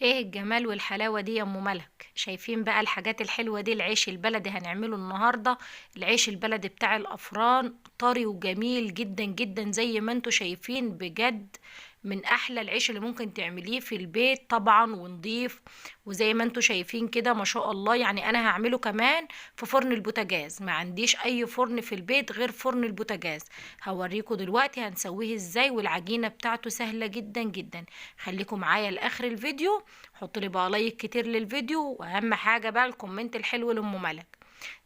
ايه الجمال والحلاوة دي يا ام ملك؟ شايفين بقى الحاجات الحلوة دي؟ العيش البلدي هنعمله النهاردة، العيش البلدي بتاع الافران، طري وجميل جدا جدا زي ما انتوا شايفين، بجد من احلى العيش اللي ممكن تعمليه في البيت طبعا، ونضيف وزي ما انتوا شايفين كده ما شاء الله. انا هعمله كمان في فرن البوتاجاز، ما عنديش اي فرن في البيت غير فرن البوتاجاز. هوريكم دلوقتي هنسويه ازاي، والعجينة بتاعته سهلة جدا جدا. خليكم معايا لاخر الفيديو، حطوا لي بقى like كتير للفيديو، واهم حاجة بقى ال comment الحلو لام ملك.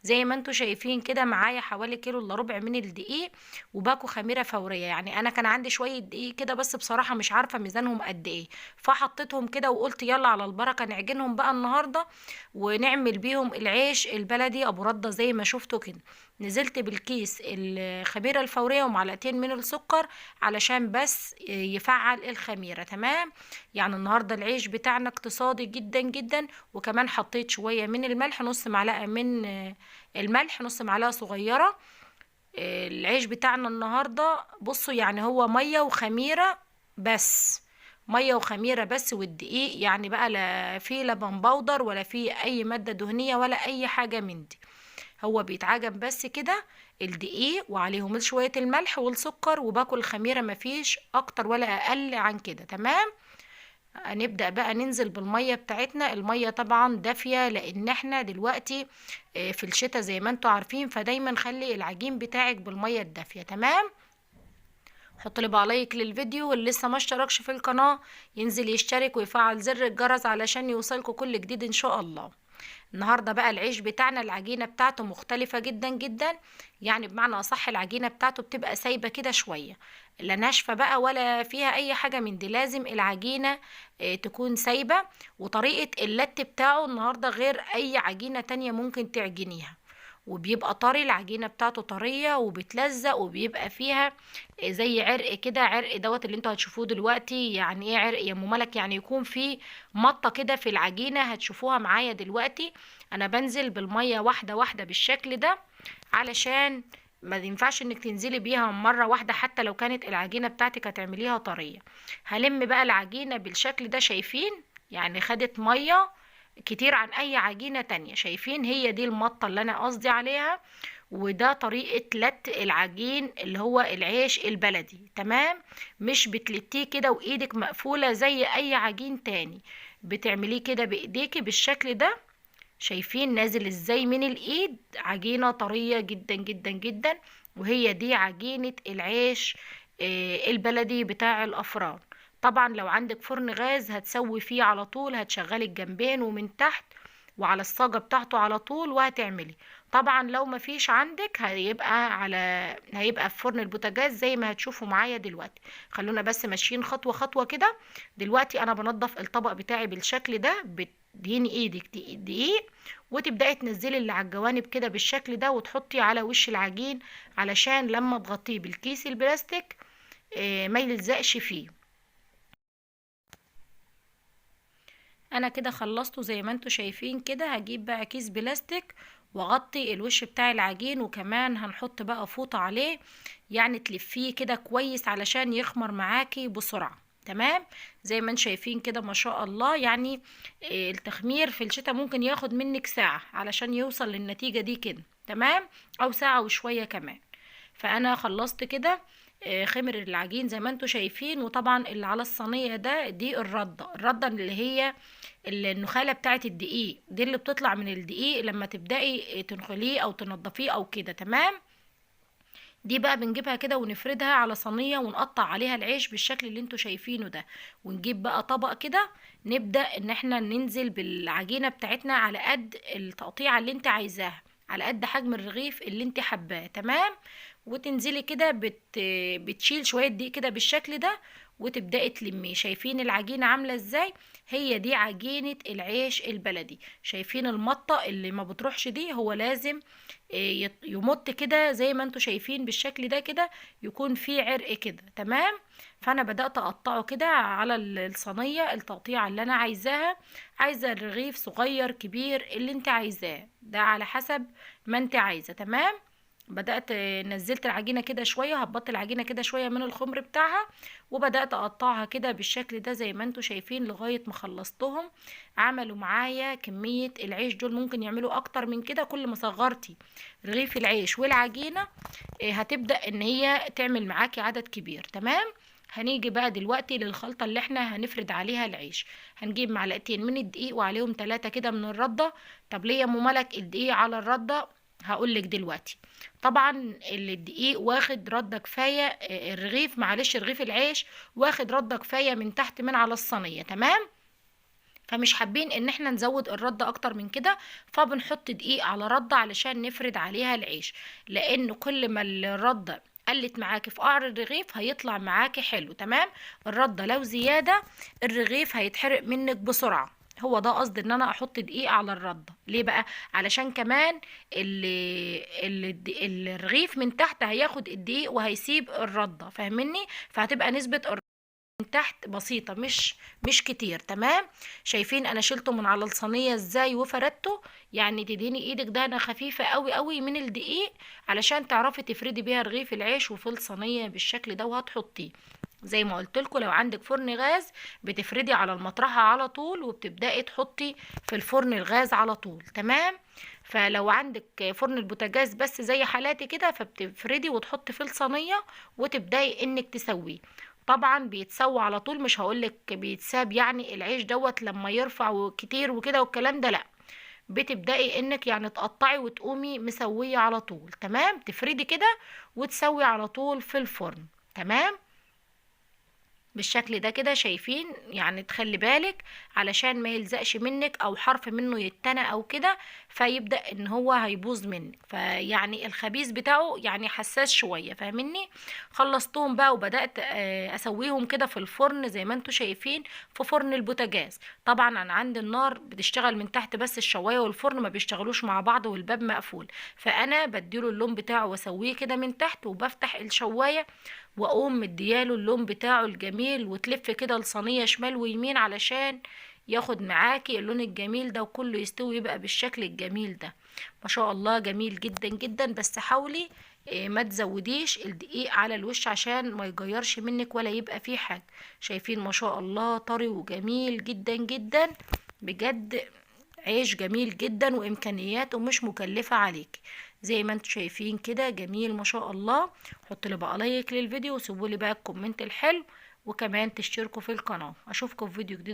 زي ما انتوا شايفين كده معايا حوالي كيلو الا ربع من الدقيق وباكو خميرة فورية. انا كان عندي شوية دقيق كده بس بصراحة مش عارفة ميزانهم قد ايه، فحطيتهم كده وقلت يلا على البركة نعجنهم بقى النهاردة ونعمل بيهم العيش البلدي ابو ردة زي ما شفتوا كده. نزلت بالكيس الخميرة الفورية ومعلقتين من السكر علشان بس يفعل الخميرة. تمام، النهاردة العيش بتاعنا اقتصادي جدا جدا. وكمان حطيت شوية من الملح، نص معلقة من الملح، نص معلقة صغيرة. العيش بتاعنا النهاردة بصوا هو مية وخميرة بس، مية وخميرة بس والدقيق، بقى لا في لبن بودر ولا في أي مادة دهنية ولا أي حاجة من دي، هو بيتعجن بس كده الدقيق وعليهم شوية الملح والسكر وباكل خميرة، مفيش أكتر ولا أقل عن كده. تمام، هنبدأ بقى ننزل بالمية بتاعتنا. المية طبعا دافية لأن احنا دلوقتي، في الشتاء زي ما انتوا عارفين، فدايما خلي العجين بتاعك بالمية الدافية. تمام، حط لي بقى like للفيديو، واللي لسه ما اشتركش في القناة ينزل يشترك ويفعل زر الجرس علشان يوصلكوا كل جديد ان شاء الله. النهارده بقى العيش بتاعنا العجينة بتاعته مختلفة جدا جدا، بمعنى اصح العجينة بتاعته بتبقى سايبة كده شوية، لا ناشفة بقى ولا فيها اي حاجة من دي، لازم العجينة، تكون سايبة. وطريقة اللت بتاعه النهارده غير اي عجينة تانية ممكن تعجنيها، وبيبقى طري، العجينة بتاعته طرية وبتلزق، وبيبقى فيها زي عرق كده، عرق دوت اللي انتوا هتشوفوه دلوقتي. يعني ايه عرق يا ام ملك؟ يعني يكون في مطة كده في العجينة، هتشوفوها معايا دلوقتي. انا بنزل بالمية واحدة واحدة بالشكل ده علشان ما ينفعش انك تنزلي بيها مرة واحدة حتى لو كانت العجينة بتاعتك هتعمليها طرية. هلم بقى العجينة بالشكل ده، شايفين؟ خدت مية كتير عن اي عجينة تانية، شايفين؟ هي دي المطة اللي انا قصدي عليها، وده طريقة لت العجين اللي هو العيش البلدي. تمام، مش بتلتيه كده وايدك مقفولة زي اي عجين تاني، بتعمليه كده بايديكي بالشكل ده، شايفين نازل ازاي من الايد؟ عجينة طرية جدا جدا جدا، وهي دي عجينة العيش، البلدي بتاع الافران. طبعا لو عندك فرن غاز هتسوي فيه على طول، هتشغلي الجنبين ومن تحت وعلى الصاجة بتاعته على طول وهتعملي. طبعا لو ما فيش عندك هيبقى في فرن البوتاجاز زي ما هتشوفوا معايا دلوقتي. خلونا بس ماشيين خطوة خطوة كده. دلوقتي انا بنضف الطبق بتاعي بالشكل ده، بتدهني ايدك دقيق وتبدأي تنزلي اللي على الجوانب كده بالشكل ده، وتحطي على وش العجين علشان لما تغطيه بالكيس البلاستيك، ما يلزقش فيه. انا كده خلصته زي ما انتوا شايفين كده. هجيب بقى كيس بلاستيك واغطي الوش بتاع العجين، وكمان هنحط بقى فوطة عليه، تلفيه كده كويس علشان يخمر معاكي بسرعة. تمام، زي ما انتوا شايفين كده ما شاء الله. التخمير في الشتاء ممكن ياخد منك ساعة علشان يوصل للنتيجة دي كده، تمام، او ساعة وشوية كمان. فانا خلصت كده، خمر العجين زي ما انتوا شايفين. وطبعا اللي على الصينية ده دي الردة، الردة اللي هي النخالة بتاعت الدقيق دي اللي بتطلع من الدقيق لما تبدأي تنخليه او تنضفيه او كده. تمام، دي بقى بنجيبها كده ونفردها على صينية ونقطع عليها العيش بالشكل اللي انتوا شايفينه ده، ونجيب بقى طبق كده نبدأ ان احنا ننزل بالعجينة بتاعتنا على قد التقطيعة اللي انت عايزاها، على قد حجم الرغيف اللي انت حباه. تمام، وتنزلي كده بتشيل شوية دقيق كده بالشكل ده وتبدأي تلميه. شايفين العجينة عاملة ازاي؟ هي دي عجينة العيش البلدي. شايفين المطة اللي ما بتروحش دي؟ هو لازم، يمط كده زي ما انتوا شايفين بالشكل ده كده، يكون فيه عرق كده. تمام، فانا بدأت اقطعه كده على الصينية التقطيعة اللي انا عايزاها. عايزة الرغيف صغير كبير اللي انت عايزاه، ده على حسب ما انت عايزة. تمام، بدأت نزلت العجينة كده شوية، هبطت العجينة كده شوية من الخمر بتاعها، وبدأت اقطعها كده بالشكل ده زي ما انتم شايفين لغاية ما خلصتهم. عملوا معايا كمية العيش دول، ممكن يعملوا اكتر من كده. كل ما صغرتي رغيف العيش والعجينة هتبدأ ان هي تعمل معاكي عدد كبير. تمام. هنيجي بقى دلوقتي للخلطة اللي احنا هنفرد عليها العيش. هنجيب معلقتين من الدقيق وعليهم 3 كده من الردة. طب ليه يا ام ملك الدقيق على الردة؟ هقولك دلوقتي. طبعا الدقيق واخد ردة كفاية، الرغيف معلش رغيف العيش واخد ردة كفاية من تحت من على الصينية. تمام. فمش حابين ان احنا نزود الردة اكتر من كده، فبنحط دقيق على ردة علشان نفرد عليها العيش، لان كل ما الردة قلت معاكي في قعر الرغيف هيطلع معاكي حلو. تمام. الردة لو زيادة الرغيف هيتحرق منك بسرعة. هو ده قصدي ان انا احط دقيق على الردة. ليه بقى؟ علشان كمان الرغيف من تحت هياخد الدقيق وهيسيب الردة، فاهميني؟ فهتبقى نسبة الردة من تحت بسيطة، مش كتير. تمام. شايفين انا شلته من على الصينية ازاي وفردته؟ يعني تدهني ايدك دهنة خفيفة قوي قوي من الدقيق علشان تعرفي تفردي بيها رغيف العيش وفي الصينية بالشكل ده. وهتحطيه زي ما قلت لكم، لو عندك فرن غاز بتفردي على المطرحة على طول وبتبدأي تحطي في الفرن الغاز على طول. تمام. فلو عندك فرن البوتاجاز بس زي حالاتي كده، فبتفردي وتحطي في الصينية وتبدأي انك تسويه. طبعا بيتسوى على طول، مش هقولك بيتساب يعني العيش دوت لما يرفع كتير وكده والكلام ده، لا، بتبدأي انك يعني تقطعي وتقومي مسوية على طول. تمام. تفردي كده وتسوي على طول في الفرن. تمام. بالشكل ده كده شايفين، يعني تخلي بالك علشان ما يلزقش منك او حرف منه يتنى او كده، فيبدأ ان هو هيبوظ منك. فيعني الخبيز بتاعه يعني حساس شوية، فاهميني؟ خلصتهم بقى وبدأت اسويهم كده في الفرن زي ما انتم شايفين في فرن البوتاجاز. طبعا انا عندي النار بتشتغل من تحت بس، الشواية والفرن ما بيشتغلوش مع بعض والباب مقفول، فانا بديله اللون بتاعه واسويه كده من تحت، وبفتح الشواية واقوم مدياله اللون بتاعه الجميل، وتلف كده الصينية شمال ويمين علشان ياخد معاكي اللون الجميل ده وكله يستوي يبقى بالشكل الجميل ده. ما شاء الله جميل جدا جدا. بس حاولي ما تزوديش الدقيق على الوش عشان ما يجيرش منك ولا يبقى فيه حاجة. شايفين ما شاء الله طري وجميل جدا جدا، بجد عيش جميل جدا وامكانياته مش مكلفة عليك زي ما انتم شايفين كده، جميل ما شاء الله. حطوا لي بقى like للفيديو وسيبوا لي بقى ال comment الحلو، وكمان تشتركوا في القناة. اشوفكم في فيديو جديد.